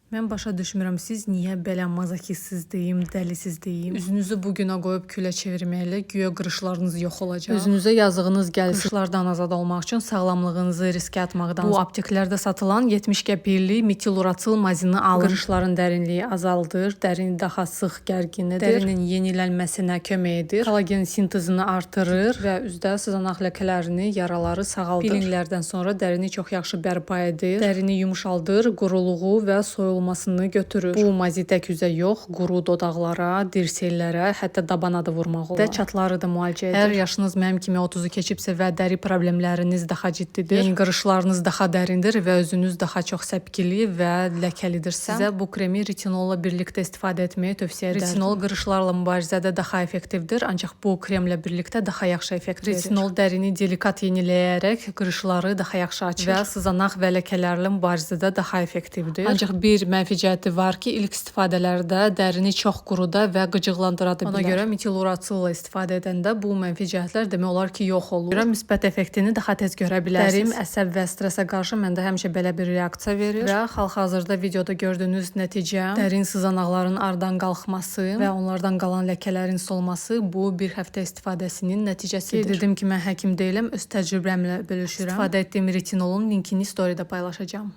Mən başa düşmürəm, siz niyə belə mazoxistsiz deyim, dəlisiz deyim. Üzünüzü bu günə qoyub külə çevirməklə güya qırışlarınız yox olacaq. Özünüzə yazığınız gəlsin. Qırışlardan azad olmaq üçün sağlamlığınızı riskə atmaqdan bu apteklərdə satılan 70 qəpiklik metiluracil mazini alın. Qırışların dərinliyi azaldır, dərini daha sıx gərgin edir, dərinin yenilənməsinə kömək edir, kolagen sintezini artırır və üzdə sızanaq ləkələrini, yaraları sağaldır. Peelinglərdən sonra dərini çox yaxşı bərpa edir, dərini yumşaldır, quruluğu və soyulmasını götürür. Bu mazi tək üzə yox, quru dodaqlara, dirsəklərə, hətta dabana da vurmaq olar. Və çatları da müalicə edir. Əgər yaşınız mənim kimi 30-u keçibsə və dəri problemləriniz daha ciddidir, yəni qırışlarınız daha dərindir və özünüz daha çox səpkili və ləkəlidirsə, sizə bu kremi retinolla birlikdə istifadə etməyi tövsiyə edərdim. Retinol qırışlarla mübarizədə daha effektivdir, ancaq bu kremlə birlikdə daha yaxşı effekt verir. Retinol dərini delikat yeniləyərək qırışları daha yaxşı açır və sızanaq və ləkələrlə mübarizədə daha effektivdir. Ancaq bir mənfi cəhəti var ki, ilk istifadələrdə dərini çox quruda və qıcıqlandıra da bilər. Ona görə metiluracilla istifadə edəndə bu mənfi cəhətlər demək olar ki, yox olur. Görə müsbət effektini daha tez görə bilərsiniz. Dərim əsəb və stressə qarşı məndə həmişə belə bir reaksiya verir və hal-hazırda videoda gördüyünüz nəticə dərin sızanaqların aradan qalxması və onlardan qalan ləkələrin solması bu bir həftə istifadəsinin nəticəsidir. Qeyd edim ki, mən həkim deyiləm, öz təcrübəmlə bölüşürəm. İstifadə etdiyim retinolun linkini storydə paylaşacağam.